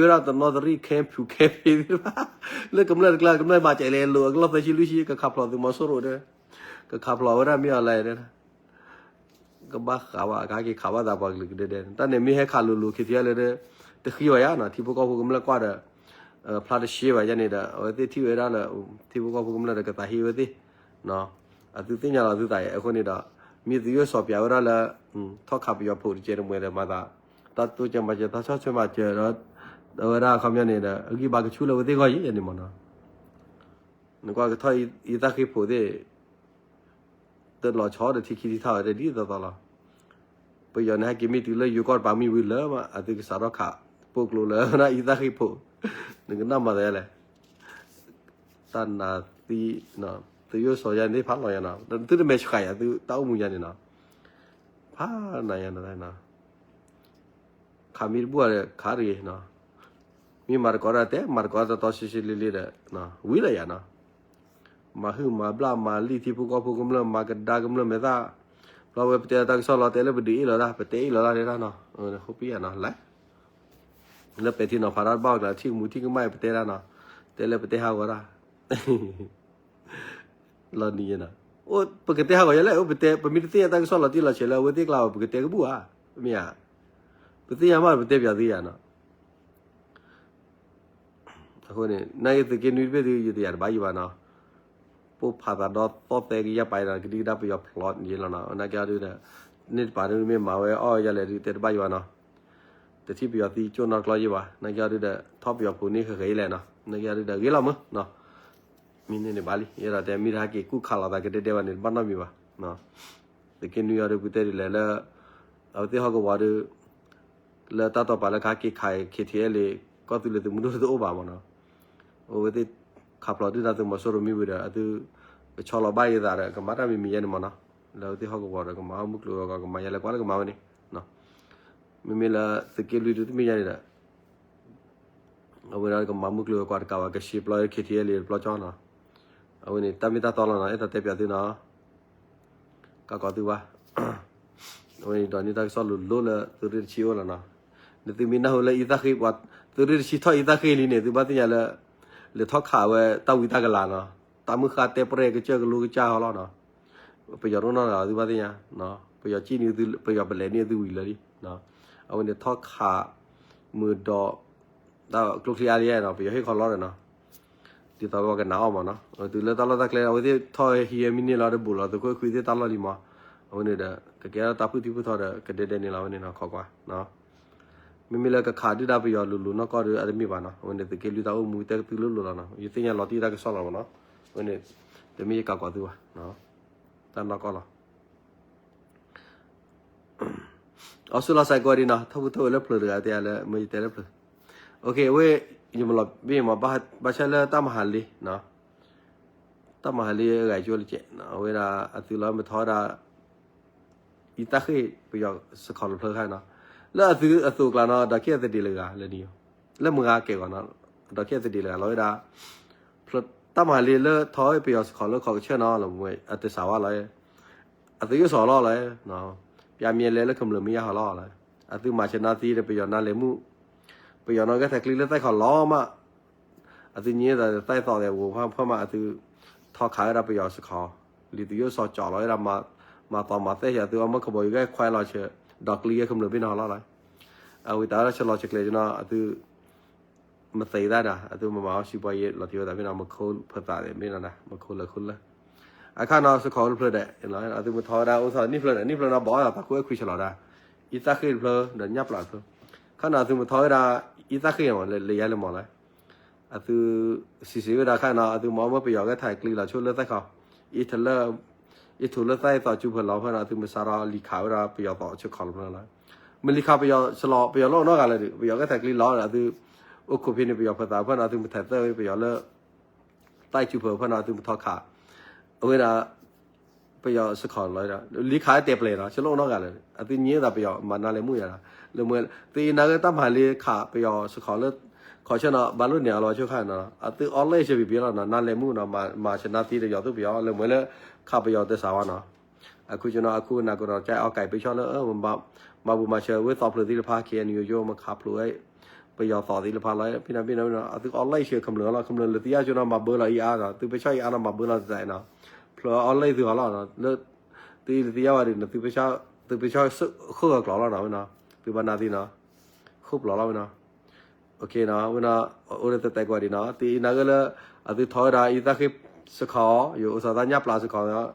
ဝဲဒၣ်တနီသရံၣ်ခဲပူၤခဲဖ့သ့ၣ်တဖၣ်, လၢကမျၢၢ်တကျါ ကမျၢၢ်မၤစဲးလဲၤလိာ်အကလီၢ်သၢဆံလွံၢ်ဆံ ကခးဖျိးသုးမီၤစိရိၤဒီး, ကခးဖျိးဝဲဒၣ်မ့ၢ်အီၤလဲၣ်ဒီး, ကဘၣ်ဃးဘၣ် ကဟဲက့ၤခးဘၣ်သးပှၤကလုာ်ကဒဲဒဲ, တၢ်န့ၣ်မ့ၢ်ဟဲခးလိၤလိၤ KTLA လၢဒီး, တဃံဘၣ်ယၤနီၤ, ထံဖိကီၢ်ဖိကမျၢၢ်ကွၢ်ဒီး, ဖျါတရှဲဘၣ်ယၤန့ၣ်ဒီး အဝဲသ့ၣ်ထံၣ်ဝဲဒၣ်လၢ ထံဖိကီၢ်ဖိကမျၢၢ်ဒီးကသးဟ့ဝဲသ့ၣ် အသုသ့ၣ်ညါလီၤသုသးအံၤ အဃိန့ၣ်ဒီး, မ့ၢ်သုးယိၣ်စီၤပၠးဝဲဒၣ်လၢ ထီၣ်ခးပယီၤဖိတကဲးတမှဲၤဒီးမၤသး, တၢ်တိစၢၤမၤစၢၤ တၢ်ဆီၣ်ထွဲမၤစၢၤဒီး, အဝဲဒၣ်အခီပညီန့ၣ်ဒီး အဂံၢ်ဘါကဆူၣ်လၢအဝဲသ့ၣ်ဂီၢ်ယံၤန့ၣ်မ့ၢ်နီၤ, နကွၢ်ကထီၣ်အံသၣ်ဃ့ဖိးသ့ၣ် တလီၤဆီဒီးထံခံထံထၣ်ဝဲတဒ်သိးသိးလီၤ, ပယီၤန့ၣ်ဟဲက့ၤမ့ၢ်တုၤလၢယိၤကီၢ်တပၤမံၤဝံၤလၢ အသုကစးထီၣ်ခး ပိာ်ကျိလၢအံသၣ်ဃ့ဖိး, နကနၣ်မၤသးလဲၣ် တၢ်နးသံ, သုးယိၣ်စီၤယၤန့ၣ်ဖးလီၤယၤနီၤ, သုတမဲာ်ဆှးယၤ သုတၢ်အိၣ်မူယၤန့ၣ်နီၤ, ဖးနၤယၤနီၤ, ခးမ့ၢ်တဘူၣ်ဒီးခးတဂ့ၤနီၤ, မ့ၢ်မၤတကိးတၢ်တဲ မၤတကိးတၢ်တီတီဆှဲဆှဲလံလံဒီး ဝံၤလၢယၤနီၤ, မၤဟုၣ်မၤဘျၣ်မၤလံၣ်ထံဖိကီၢ်ဖိကမျၢၢ် မၤကဒါကမျၢၢ်မဲာ်သၣ်, ဘျီဝဲပတဲတၢ်ကစီၣ်လီၤ တဲလၢပဒုးအ့ၣ်လီၤတၢ် ပတဲအ့ၣ်လီၤတၢ်ဒဲတၢ်နီၤ, ဃိပယၤနီၤ လဲၤ လၢပဲာ်ထံနီၤဖးတၢ်တဘၣ်ကျါ ထံၣ်မူထံၣ်ကမၣ် ပတဲတၢ်နီၤ, တဲလၢပတဲဟးဂီၤတၢ်, လီၤနံၤနီၤ, အိၣ် ပကတဲဟးဂီၤယဲလဲၣ်, အိၣ် ပတဲ ပမ့ၢ်တသ့ၣ်ညါတၢ်ကစီၣ်လီၤတံၢ်လီၤဆဲးလၢအဝဲသ့ၣ်ကျါဘၣ် ပကတဲကဘူၣ်ဧါ, မ့ၢ်ဧါ, ပသ့ၣ်ညါမး ပတဲပၠးသ့ဧါနီၤ. အဃိန့ၣ် နာ်က့သုးက့နွံတဘ့ၣ်သု ယတယာ်တဘၣ်ယံၤဘၣ်နီၤ, ပိၢ်ဖးသးဒီသီၣ်သဲကယၢ်ပာ်နီၤ ကဒံကဒါပယီၤဖျိးယံၤလီၤနီၤ, နာ်က့အီၤဒုဒီး န့ၢ်တပာ်ဒုမ့ၢ်မၤဝဲအီၣ်ယၤလဲၣ်ဒုတဲတဘၣ်ယံၤဘၣ်နီၤ, တထံၣ်ပယီၤသံကၠိၣ်နီတကျီယံၤဘၣ်, နာ်က့အီၤဒုဒီး ထီၣ်ပယီၤဖိန့ၢ်ဃဲဃဲယံၤလဲၣ်နီၤ, နာ်က့အီၤဒုဒီးဂ့ၤလီၤမုၢ်နီၤ. မ့ၢ်န့ၣ်န့ၣ်ဘၣ်လံ ယအဲၣ်ဒိးတဲမ့ၢ်တဟဲက့ၤကူၣ်ခးလိာ်သးကဒဲဒဲဘၣ်န့ၣ် တဘၣ်နီတမံၤဘၣ်. သုးက့နွံအီၤဒုပူၤတဲဒ်လဲၣ်လၢ အဝဲသ့ၣ်ဟီၣ်ကဝီၤဒု လၢတၢ်တီၢ်ပာ်လၢခါက့ၤခး ခ့ထံအဲလ့ၣ် ကီၢ်သူလ့ၤသုးမုၢ်ဒိၣ်တအိၣ်ဘၣ်မးနီၤ, အဝဲသ့ၣ်ခးဖျိးဒုၣ်ဒါသုးမီၤစိရိၤမ့ၢ်ဝံၤဒီး အသု ကဆီလီၤဘၣ်ယသးဒီး ကမၤတၢ်မံၤမံၤယဲန့ၣ်မးနီၤ, လၢအဝဲသ့ၣ်ဟီၣ်ကဝီၤဒီး ကမၤအီၣ်မုၢ်ကျိၤဝဲၤကွာ် ကမၤယဲလဲၤကွၢ်လၢကမၤဝဲန့ၣ်, မ့မ့ၢ်လၢသုးက့လွံၢ်ဒုတမ့ၢ်ယဲန့ၣ်ဒီး အဝဲဒၣ်ကမၤမုၢ်ကျိၤဝဲၤကွာ်တကးဘၣ် ကရှဲပျီ ခ့ထံအဲလ့ၣ်တပျီကၠီနီၤ, အဝဲန့ၣ်တၢ်မ့ၢ်တၢ်တီလီၤနီၤ အဲၣ်ဒိးတဲပၠးသုနီၤ ကးကီးသုဘၣ်, အဝဲန့ၣ်ဒီးန့ၢ်တၢ်ကစီၣ်လိၤလိၤလၢသုးရ့ၣ်တဆံအိၣ်လီၤနီၤ, နသုမ့ၢ်နၢ်ဟူလၢအံသၣ်ဃ့ၢ်ပှၤ သုးရ့ၣ်တဆံထီၣ်အံသၣ်ဃ့ၢ်လံန့ၣ် သုဘၣ်သ့ၣ်ညါလၢ လဲၤထီၣ်ခးဝဲတၢ်ဝံတၢ်ကလၤနီၤ, တၢ်မုၢ်ဃၢ်တဲပရဲၣ်ကစၢၢ်ကလိကစၢ်ဟီလီၤနီၤ, ပယီၤတအိၣ်နီတဂၤသုဘၣ်သ့ၣ်ညါ, ပယီၤကံၣ်န့ၢ်သု ပယီၤပလဲၤန့ၢ်သုဝံၤလၢာ်လံ, အဝဲန့ၣ်ထီၣ်ခး မုၢ်ဒီး တၢ်ကျိချံအါလံနီၤ ပယီၤဟ့ၣ်ခီလီၤဒီးနီၤ, ဒ်သိးပကနၣ်အီၣ်မးနီၤ, တုၤလၢတၢ်လီၢ်တၢ်ကျဲ အဝဲသ့ၣ်ထီၣ်ဟံးဝဲမံန့ၢ်လီၤဒီးဘူးလီၤသုးခိၣ်အဲခွံသ့ၣ်တၢ်လီၢ်လံမး, အဝဲန့ၣ်ဒီး ကကဲထီၣ်တၢ်ဖုၣ်ထံဖုၣ်သီဒီး ကဒဲဒဲန့ၣ်လီၤ အဝဲန့ၣ်နီၤ ခိးကွၢ် မ့မ့ၢ်လၢကခးဒုၣ်ဒါပယီၤလိၤလိၤနီၢ်ကီၢ်ဒီး အတမ့ၢ်ဘၣ်နီၤ, အဝဲန့ၣ်သုးက့လွံၢ်တၢ်အိၣ်မူတဲသုလိၤလိၤလီၤနီၤ, ယသ့ၣ်ညါလီၤတံၢ်တၢ်ကစီၣ်လီၤမးနီၤ, အဝဲန့ၣ် တမ့ၢ်ယကးကွၢ်သုဘၣ်, တၢ်နီၢ်ကီၢ်လီၤ အီစူၢ်လီၤစဲးကွၢ်ဒံးနီၤ, ထီၣ်ဖုထီၣ်ဝဲလၢဖျၢၣ်တဂၤတဲလၢ မ့ၢ်ယတဲလၢဖျၢၣ်, အဝဲ ယမၤလီၤဘ့ၣ်မး ဘၣ်ဆၣ်လၢတၢ်မၤဟးလ့, တၢ်မၤဟးလ့အဂၤကၠိလၢကဲး, အဝဲဒၣ်အသုးလီၤမ့ၢ်ထီၣ်ဝဲဒၣ် အံသၣ်ဃ့ၢ်ပယီၤစခီၣ်တဖျၢၣ်ခါနီၤ, လၢအသုးအသိးကျါနီၤ ဒီးခံအသဒံးလၢဂၤလၢနံၤ, လၢမုၢ်ဂၤကဲးဂီၤနီၤ, ဒီးခံအသဒံးလၢဂၤလီၤဝဲဒၣ် တၢ်မၤဟးလ့လၢထီၣ်ဝဲပယီၤစခီၣ်လၢခီၣ်ကဆၢၣ်နီၤ လၢမ့ၢ်အတစးဝါလီၤ အသုးယိၣ်စီၤလီၤလီၤ, ပျၢ်မံၤလဲၤလၢကမျၢၢ်မ့ၢ်ယါဟီလီၤလီၤ, အသုးမၤဆၢနါသံဒီးပယီၤနါလဲၤမုၣ်, ပယီၤနီၢ်ကဲထီၣ်ကျိလၢသဲၣ်ခီၣ်လီၤမး, အသုးညါသးသဲၣ်သီၣ်သဲးဝိဖၣ်ဖၢမး အသုးထီၣ်ခးဝဲဒၣ်ပယီၤစခီၣ်, လံာ်သုးယိၣ်စီၤကၠီလီၤဝဲဒၣ်, မၤသီမၤသဲၣ်အသုးအီၣ်မုၢ်ခဘီယူၤဂဲၢ်ခွဲးလီၤဆၢ, ဒီးကျိဂဲၢ်ကမျၢၢ်ဘ့ၣ်နီၤဟီလီၤလီၤ, အဝံၤတၢ်ဆၢလီၤဆၢကျဲၤနီၤ အသုး မသံသးဒၣ် အသုးမမၤအီၣ်စံးပှၤယဲလီၤထံဝဲသးဖဲနီၤ မခိဖၢသးမ့ၢ်နီၤဒၣ် မခိလၢခိလၢ, အခါနီၤ စခီၣ်တဖျၢၣ်ဒဲး အသုးမထီၣ်ဝဲဒၣ်အိၣ်သီနံၣ်ဖျၢၣ်န့ၣ် နံၣ်ဖျၢၣ်နီၤ ဘၣ်အီၣ်သးသးခိၣ်အဲၣ်ခွံဆၢလီၤဒၣ်, အံသၣ်ဃ့ၢ်တဖျၢၣ် ဒီးညၣ်ပျၢ်တဖျၢၣ်, ခါနီၤ အသုးမထီၣ်ဝဲဒၣ် အံသၣ်ဃ့ၢ်မး လၢယါလၢမီၢ်လဲၣ် အသုးစံးစ့ၢ်ဝဲဒၣ်ခါနီၤ အသုးမၤအီၣ်မ့ၢ်ပယီၤဂဲၢ်ထီၣ်ကျိလီၤဆိလၢသဲၣ်ခီၣ်, အံထူၣ်လၢ အံထူၣ်လၢသဲၣ်သီၣ်စုဖၢၣ်လီၤဖဲနီၤ အသုးမစးထီၣ်လံာ်ခးဝဲဒၣ်ပယီၤသီၣ်ဆၢခီၣ်လီၤဖဲနီၤ, မ့ၢ်လံာ်ခးပယီၤဆလီၤ ပယီၤလၢအိၣ်နီတဂၤလၢာ်ဒီး ပယီၤဂဲၢ်ထီၣ်ကျိလီၤဒီး အသုးအိၣ်ခိးဖဲန့ၣ် ပယီၤဖၢသးဖဲနီၤ အသုးမထဲးသၢဝဲပယီၤလၢ သဲၣ်စုဖၢၣ်ဖဲနီၤ အသုးမထီၣ်ခး အဝဲဒၣ် ပယီၤစခီၣ်လီၤ, လံာ်ခးတဲာ်ပျဲၢ်နီၤ ဆၢလၢအိၣ်နီတဂၤလၢာ် အသုးညါသးပယီၤမၤနါလဲၤမုၣ်ယၤဒီး လၢမ့ၢ်သုးအံၤနာ်က့တၢ်မၤလ့ခးပယီၤစခီၣ်လၢ ခီၣ်ဆၢနီၤ ဘၣ်လိၣ်န့ၢ်အလီၤဆိခါနီၤ အသုးအီၣ်လဲၣ်ဆၢဘံဘံလီၤနီၤ နါလဲၤမုၣ်နီၤ မၤဆၢနါသံဒီးယီၤသုးပယီၤ လၢမ့ၢ်လၢခးပယီၤတစးဝါနီၤ အခုကျွန်တော် အခုနၢ်ကဒီး ကြိုက် အီၣ်ကဲး ပ့ၤဆီလၢ မၤဘူၣ်မၤဆၢဝဲသီဖျၢၣ်သ့ၣ်တဖၣ် ခ့ၣ်အဲၣ်ယူၣ် ယိမခးဖျိးဝဲ ပယီၤသီသ့ၣ်တဖၣ်လီၤ ဖဲန့ၣ်ဖဲန့ၣ် အသုးအီၣ်လဲၣ်ဆၢကမျၢၢ်လီၤ ကမျၢၢ်လၢသံယါကၠိနီၤ မၤဘၢလီၤအံၤအါနီၤ သုးပ့ၤဆီအံၤအါနီၤ မၤဘၢလီၤတစဲးနီၤ ဖျိးအီၣ်လဲၣ်သုးအီၤလီၤ လၢ သုးအံၤလၢသံယါဝဲဒီး သုးပ့ၤဆီ သုးပ့ၤဆီဃုာ်ဂီၤကျိာ်လီၤနီၤ ဝဲနီၤ သုးဘၣ်နါသံနီၤ ဃုာ်ပျီလီၤဝဲနီၤ ဝဲနီၤ အိၣ်လၢတတဲကွၢ်ဒံးနီၤ သုးအံၤနာ်က့လၢ အသုးထီၣ်ဝဲဒၣ်အံသၣ်ဃ့ၢ်စခီၣ် ယအိၣ်စီၤသးညၣ်ပျၢ်စခီၣ်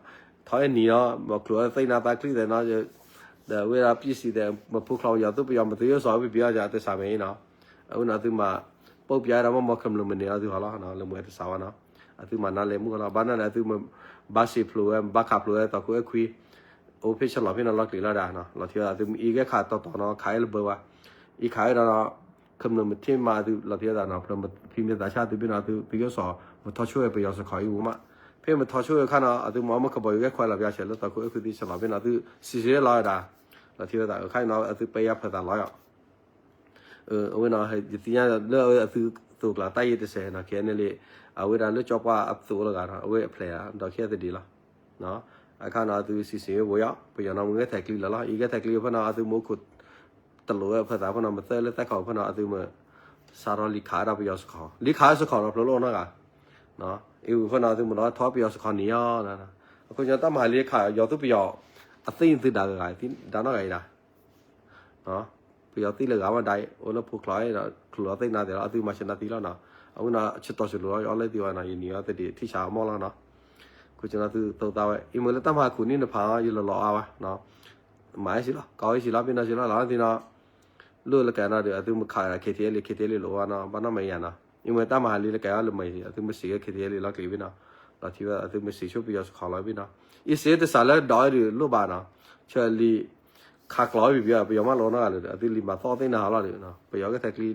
ထီၣ်ဝဲနံၤနီၤ မၤချိၣ်ဝဲသ့ၣ်နါသးချံသဲးနီၤ ဒီးဝဲဒၣ်ပံၣ်စံးသဲး မဖိချီၣ်ပယီၤသုးပယီၤမသုးယိၣ်စီၤဝဲပပံၤအီၣ်ယၤတစးမဲာ်အံၤနီၤ အဝဲနီၤသုးမၤ ပိာ်ပျါဒီးမ့ၢ်မီၢ်ကမျၢၢ်မန့ၢ်အသုးဟီလီၤ လၢမ့ၢ်တစးဝါနီၤ အသုးမၤနါလဲၤမုၣ်ဟီလီၤ ဘၣ်နၤလၢအသုးမၤ ဘၣ်စံးဖျိးဝဲ ဘၣ်ခးဖျိးဝဲ သီခိၣ်အဲၣ်ခွံ အိၣ်ဖဲဆလီၤဖဲနီၤလီၤကျံၤလီၤဒၣ်နီၤ လီၤထံဝဲဒၣ်သုးအံၤဂဲၢ်ခးတီၤတီၤနီၤ ခးအဲၣ်လၢဘၢဝဲ အံၤခးဝဲဒီးနီၤ ကမျၢၢ်မထံၣ်မးသုးလီၤထံဝဲဒၣ်နီၤ ဖျၢၣ်မဖံမ့ၢ်သးဆၣ်သုးဘ့ၣ်နီၤ သုးသုးယိၣ်စီၤ မထီၣ်ဆိၣ်ဝဲပယီၤစခီၣ်အံၤဝူမး ဖဲမထီၣ်ဆိၣ်ဝဲခါနီၤ အသုးမၤအီၣ်မ့ၢ်ကဘီယူၤဂဲၢ်ခွဲးလီၤပျါဆဲးလၢသီခိၣ်အဲၣ်ခွံသ့ၣ်ဆလီၤဖဲနီၤ သုးစံးစ့ၢ်လီၤဝဲဒၣ် လီၤထံဝဲဒၣ် အခါအံၤနီၤ အသုးပဲယါဖၢသးလီၤယီၤ အဝဲနီၤ ယသ့ၣ်ညါလၢအဝဲအသုးသိးကျါတၢ်ယံၤတစဲးနီၤ ခဲအံၤန့ၣ်လံ အဝဲဒၣ်လၢကၠီပှၢ်အသိးလီၤဂာ်နီၤ အဝဲအဖျဲၣ်ဒီးခဲအသဒံးလီၤ အခါနီၤ အသုးစံးစ့ၢ်ဝဲယီၤ ပယီၤနီၤမ့ၢ်ဂဲၢ်ထီၣ်ကျိလီၤလီၤ အံၤဂဲၢ်ထီၣ်ကျိဖဲနီၤ အသုးမၤအိၣ်ခိး တလိၣ်ဝဲဖၢသးဖဲနီၤ မၤသၢလၢသဲၣ်ခီၣ်ဖဲနီၤ အသုးမၤ စးထီၣ်လံာ်ခးဝဲဒၣ်ပယီၤစခီၣ် လံာ်ခးစခီၣ်နီၤ ဖျိးလၢအိၣ်နီတဂၤ အံၤဝံၤဃိနီၤ သုမ့ၢ်လီၤထီပယီၤစခီနံၤယီၤ, အဃိတၢ်မၤဟးလံခးယီၤသုပယီၤ အသ့ၣ်သုဒၣ်ဂၤ ဒါနီၢ်ဂၤအံၤဒၣ် ပယီၤသ့ၣ်လၢဂၤမးဒၣ်အံၤ အိၣ်လၢဖိချီး ချုးလီၤသ့ၣ်နၤသ့ၣ်လီၤ အသုမၤဆနၢသံလီၤနီၤ, အဝဲနီၤ ဆၢတီၢ်ဆၢလိၤလီၤ ယအီၣ်လၢသံဝဲနီၤ ယနံၤအီၤသဒံးထံၣ်ဆါအမီၢ်လီၤနီၤ, ခိၣ်ကနီၤသုသီသးဝဲ အံၤမ့ၢ်လၢတၢ်မၤဟးခူၣ်န့ၣ်နဖး ယလီၤလီၤအါဝဲ, မၤအ့ၣ်စံလီၤ ကီအ့ၣ်စံလီၤ ပ့ၤနီၣ်စံလီၤ လီၤသံနီၤ, လိၣ်လၢကဲနီၤဒီး အသုမခး K T L K T L လီၤဝဲနီၤ ဘၣ်နီၢ်မဲာ်ယၤနီၤ, အံၤမ့ၢ်တၢ်မၤဟးလံလၢကဲအီၤလၢမၤအံၤ အသုမစံးကဲ K T L လီၤက့ၤဘ့ၣ်နီၤ, လီၤထံဝဲအသုမစံးဆိပယီၤစခီလီၤဘ့ၣ်နီၤ, အံၤစ့တစးလၢဒီးဒုးလိၣ်ဘၣ်နီၤ, ဆၢလံ ခးကျိးဝံၤဘံ ပယီၤမးလီၤနီတဂၤလၢၤဒီး အသုလံၤမၤသီၣ်သ့ၣ်နၤဟးလီၤဒီး ပယီၤကဲထဲကျံ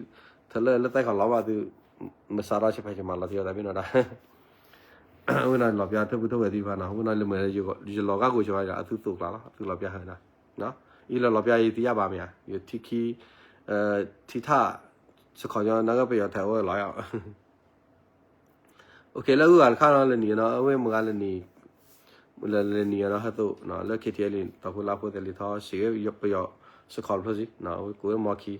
ထလၢလၢသဲခီလီၤဘၣ်သု မစးထီၣ်ဆဲးဖဲဆဲးမၤလီၤထံဝဲသးဘ့ၣ်နီၤဒၣ်, အဝဲနီၤလီၤပျါထၢၣ်ဖုထၢၣ်ဝဲသ့ၣ်တဖၣ်နီၤ အဝဲနီၤလၢမ့ၢ် ယလီၤဂာ်ကိာ်ဆၢဝဲဒီး အသုသိးကျါလီၤ အသုလီၤပျါဟဲနီၤ, အံၤလၢလီၤပျါအံၤသံယၣ်ဘၣ်မ့ၢ်ဧါ ယထံခံ ထံထၣ် စခီညီနကပယီၤထဲးဝဲလီၤယီၤ OK လၢအဂုၤအဂၤတခါနီၤ လၢနံၤနီၤ အဝဲမုၢ်ဂၤလၢနံၤ လၢလၢနံၤနီၤ ဟဲသိး လၢ K T L တီၤဖိလါဖိသဲးလံၤထီၣ် စံးဝဲပယီၤစခီတဖျၢၣ်စံး အဝဲကိးဝဲမီခံ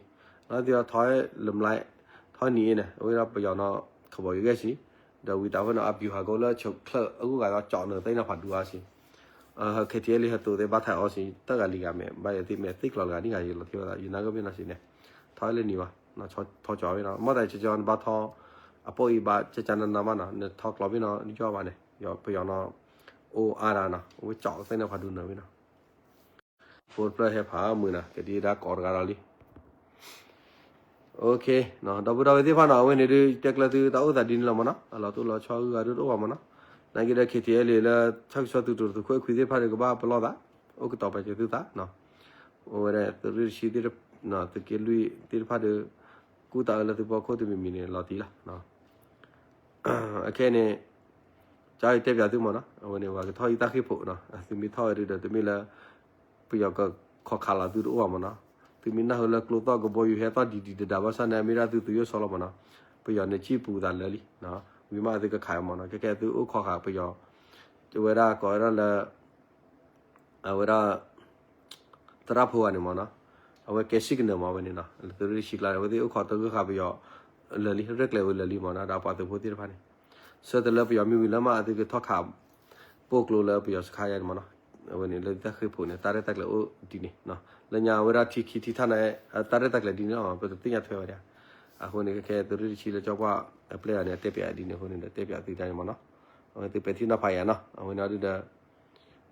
လီၤသံအီၤထီၣ်လၢမလါ ထီၣ်နံၤအ့န့ၣ် အဝဲဒၣ်ပယီၤနီၤ ခဘီယူၤဂဲၤစံး ဒီးဝံၤတၢ်ဖဲနီၤ အပျူၤဟးဂီၤလၢဆီၣ်ချၢၣ်အဂုၤအဂၤဒီးကၠီၣ်နုာ်သ့ၣ်နီၤဖးဒူအါစံး K T L ဟဲသိးသ့ၣ်ဘၣ်ထးအီစံး တၢ်ဂၤလံၤဂၤမဲာ် ဘၣ်ယသ့ၣ်မဲာ်သ့ၣ်ကျီၤလၢဂၤနံၣ်ဂၤယလီၤထံဝဲဒၣ် ယနၢ်ကပ့ၤနီၤစံးန့ၣ် ထီၣ်လၢနံၤဘၣ် ထီၣ်ကၠီၣ်ဝဲနီၤ မ့ၢ်တၢ်ကၠီၣ်ကၠီၣ်န့ၣ်ဘၣ်ထီၣ် အပိၢ်အံၤဘၣ်ကၠၢ်ကၠၢ်နးနးမးနီၤ နထီၣ်ကျီၤဘ့ၣ်နီၤ ယီၢ်ဘၣ်န့ၣ် ပယီၤနီၤ အိၣ်အါဒၣ်နီၤ အဝဲကၠီၣ်သ့ၣ်နီၤဖးဒူနုာ်ဝဲနီၤ ဖိတဖျၢၣ်ဟဲဖးမုာ်နၤ ကဒံဒါကိးတဂၤဒီးလံ OK ဒီပုၢ်ဒီဝဲၢ်သ့ၣ်တဖၣ်နီၤ အဝဲန့ၣ်ဒုး တဲကျၢၤသုတၢ်အိၣ်သးဒ်န့ၣ်လီၤမးနီၤ အလီၤတိၢ်လီၤဆီဂုၤဂၤဒုးတအိၣ်ဘၣ်မးနီၤ နာ်က့ဒီး K T L လၢ ဆၣ်ကဆီသုးတရူးသုးခိၣ်အဲၣ်ခွံသ့ၣ်တဖၣ်ဒီး ကဘၣ်ပလီၢ်သး အိၣ်ကတီၤပာ်စၢၤသုသး အိၣ်ဝဲဒၣ်သုးရ့ၣ်တဆံ သုးက့လွံၢ်သ့ၣ်တဖၣ်ဒီး ကူၣ်သးအၢလၢသုဖီခိၣ်တမံၤမံၤန့ၣ် လီၤတံၢ်လီၤ အခဲအံၤန့ၣ် ကၠီယတဲပၠးသုမးနီၤ အဝဲန့ၣ် ပှၤကထီၣ်အံၤတၢ်ဃ့ၢ်ဖိးနီၤ သုမ့ၢ်ထီၣ်ဝဲဒုးဒီး တမ့ၢ်လၢ ပယီၤကခီၣ်ခးလီၤသုတအိၣ်ဘၣ်မးနီၤ သုမ့ၢ်နၢ်ဟူလၢကျိသီၣ်ကဘီယူၤဟဲသီၣ်ဒံးဒံးဒၣ်ဘၣ်ဆၣ်န့ၣ် မ့ၢ်ဒၣ်သုသုးယိၣ်စီလီၤမးနီၤ ပယီၤန့ၣ်စံၣ်ပူၤသးလၢာ်လံ ဝံၤမးအသုကခးမးနီၤ ခဲခဲသုအိၣ်ခီၣ်ခးပယီၤ ဝဲဒၣ်ကိးဝဲဒၣ်လၢ အဝဲဒၣ် သရၣ်ဖိဂၤန့ၣ်မးနီၤ အဝဲကဲစံၣ်ကနၢၤမးဝဲန့ၣ်နီၤ လၢသုးရ့ၣ်တဆံကျါ အဝဲသ့ၣ်အိၣ်ခိးတၢ်ဂၢၢ်ဃာ်ပယီၤ လၢာ်လံ ရဲၣ်ကျဲၤဝဲလၢာ်လံမးနီၤ ဒီးပှၤသုးဖိသ့ၣ်တဖၣ်န့ၣ် ဆၢတလၢပယီၤမ့ၢ်ဝံၤလၢမး အသုကထီၣ်ခး ပိာ်ကျိလၢပယီၤစခါယါန့ၣ်မးနီၤ အဝဲန့ၣ်လၢတၢ်ဃ့ၢ်ဖိးန့ၣ် တၢ်ရဲၣ်တၢ်ကျဲၤအိၣ်ဒ်န့ၣ် လၢညါဝဲဒၣ်ထံခံထံထၣ်န့ၣ် တၢ်ရဲၣ်တၢ်ကျဲၤဒ်န့ၣ်လီၤ ပတသ့ၣ်ညါထွဲဝဲဒၣ် အဃိန့ၣ် ခဲခဲသုးရ့ၣ်တဆံလၢကၠီပှၢ်အပျဲၢ်အီၤန့ၣ် အတဲပၠးဒ်န့ၣ်အဃိန့ၣ်ဒီး တဲပၠးသုတၢ်န့ၣ်မးနီၤ အဝဲသုပဲာ်ထံနီၤဖးယါနီၤ အဝဲန့ၣ်ဒုးဒီး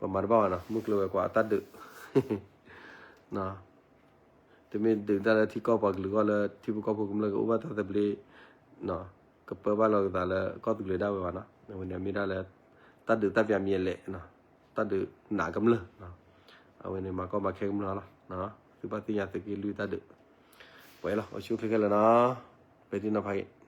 ပမၤတဘၣ်ဘၣ်နီၤ မုၢ်ကျိၤဝဲၤကွာ်အတၢ်ဒုး တမ့ၢ်ဒုးတၢ်လၢထံကီၢ်ပှၤကလုာ်ဂီၢ်လၢထံဖိကီၢ်ဖိကမျၢၢ်ကအိၣ်ဘၣ်တၢ်သဘျ့ ကပၢဘၣ်လီၤကသးလၢကီၢ်သူလ့ၤဒၣ်ဝဲဘၣ်နီၤ အဝဲန့ၣ်မ့ၢ်ဒၣ်လၢ တၢ်ဒုးတၢ်ပၠးမံၤအလဲၣ် တၢ်ဒုးနးကမျၢၢ် အဝဲန့ၣ်မၤကီမၤခဲကမျၢၢ်လီၤ သုဘၣ်သ့ၣ်ညါသုးက့လွံၢ်တၢ်ဒုး ပှဲၤလီၤ အိၣ်ဆူၣ်အိၣ်ချ့ခဲလၢာ်နီၤ ပဲာ်ထံနီၤဖးက့ၤ